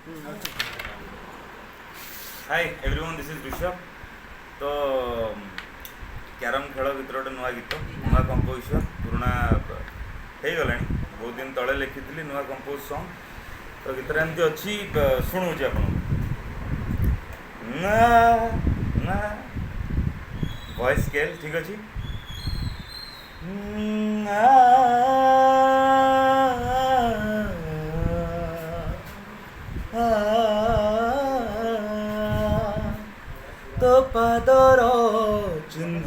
Hi everyone, this is Rishabh. ତ carrom ଖେଳ ଭିତରେ ଗୋଟେ ନୂଆ ଗୀତ, ନୂଆ କମ୍ପୋଜିସନ୍, ପୁରୁଣା ହେଇଗଲାଣି, ବହୁତ ଦିନ ତଳେ ଲେଖିଥିଲି, ନୂଆ କମ୍ପୋଜ ସଙ୍ଗ୍। ତ ଗୀତଟା ଏମିତି ଅଛି, ଶୁଣଉଛି ଆପଣଙ୍କୁ। ନା ନା, ଭଏସ୍ ସ୍କେଲ୍ ଠିକ୍ ଅଛି। ନା ତୋ ପାଦର ଚିହ୍ନ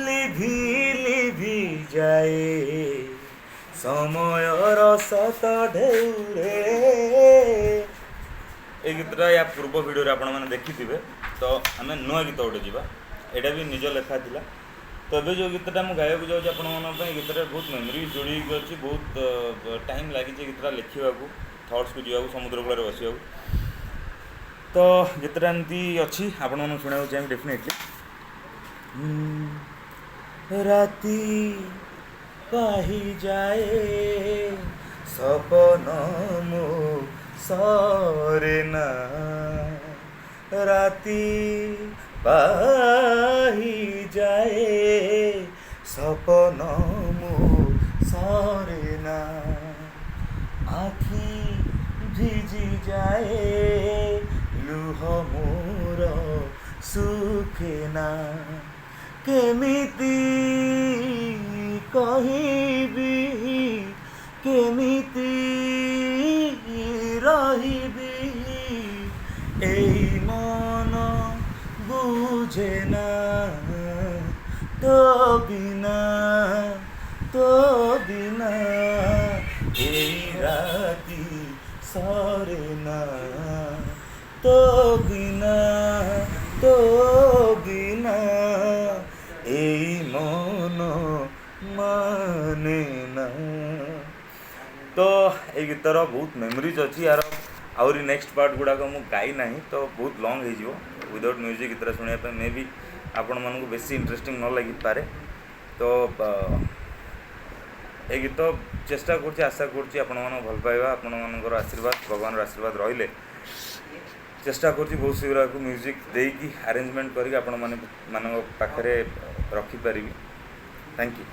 ଲିଭି ଲିଭି ଯାଏ ସମୟର ଶତ ଢେଉରେ। ଏଇ ଗୀତଟା ୟା ପୂର୍ବ ଭିଡ଼ିଓରେ ଆପଣମାନେ ଦେଖିଥିବେ। ତ ଆମେ ନୂଆ ଗୀତ ଗୋଟେ ଯିବା। ଏଇଟା ବି ନିଜ ଲେଖା ଥିଲା। ତ ଏବେ ଯେଉଁ ଗୀତଟା ମୁଁ ଗାଇବାକୁ ଯାଉଛି ଆପଣମାନଙ୍କ ପାଇଁ, ଗୀତଟା ବହୁତ ମେମୋରିଜ୍ ଯୋଡ଼ି ହେଇକି ଅଛି। ବହୁତ ଟାଇମ୍ ଲାଗିଛି ଏ ଗୀତଟା ଲେଖିବାକୁ, ଥଟ୍ସକୁ ଯିବାକୁ, ସମୁଦ୍ର କୂଳରେ ବସିବାକୁ। ତ ଗୀତଟା ଏମିତି ଅଛି, ଆପଣମାନଙ୍କୁ ଶୁଣିବାକୁ ଚାହିଁବି ଡେଫିନେଟଲି। ରାତି ପାହିଯାଏ, ସପନ ମୋ ସରେ ନା। ରାତି ପାହିଯାଏ, ସପନ ମୋ ସରେ ନା। ଆଖି ଭିଜି ଯାଏ, ଲୁହ ମୋର ଶୁଖେ ନା। କେମିତି କହିବି, କେମିତି ରହିବି, ଏଇ ମନ ବୁଝେ ନା। ତୋ ବିନା, ତୋ ବିନା ଏଇ ରାତି ସରେ ନା। ତୋ ବିନା, ତୋ ବିନା ଏଇ ମନ ମାନେ ନା। ତ ଏଇ ଗୀତର ବହୁତ ମେମୋରିଜ୍ ଅଛି। ୟାର ଆହୁରି ନେକ୍ସଟ ପାର୍ଟ ଗୁଡ଼ାକ ମୁଁ ଗାଇ ନାହିଁ, ତ ବହୁତ ଲଙ୍ଗ୍ ହେଇଯିବ। ୱିଦାଉଟ୍ ମ୍ୟୁଜିକ୍ ଗୀତଟା ଶୁଣିବା ପାଇଁ ମେ ବି ଆପଣମାନଙ୍କୁ ବେଶୀ ଇଣ୍ଟରେଷ୍ଟିଂ ନ ଲାଗିପାରେ। ତ ଏ ଗୀତ ଚେଷ୍ଟା କରୁଛି, ଆଶା କରୁଛି ଆପଣମାନଙ୍କ ଭଲ ପାଇବା, ଆପଣମାନଙ୍କର ଆଶୀର୍ବାଦ, ଭଗବାନର ଆଶୀର୍ବାଦ ରହିଲେ ଚେଷ୍ଟା କରୁଛି ବହୁତ ଶୀଘ୍ର ଆକୁ ମ୍ୟୁଜିକ୍ ଦେଇକି ଆରେଞ୍ଜମେଣ୍ଟ କରିକି ଆପଣମାନେ ମାନଙ୍କ ପାଖରେ ରଖିପାରିବି। Thank you.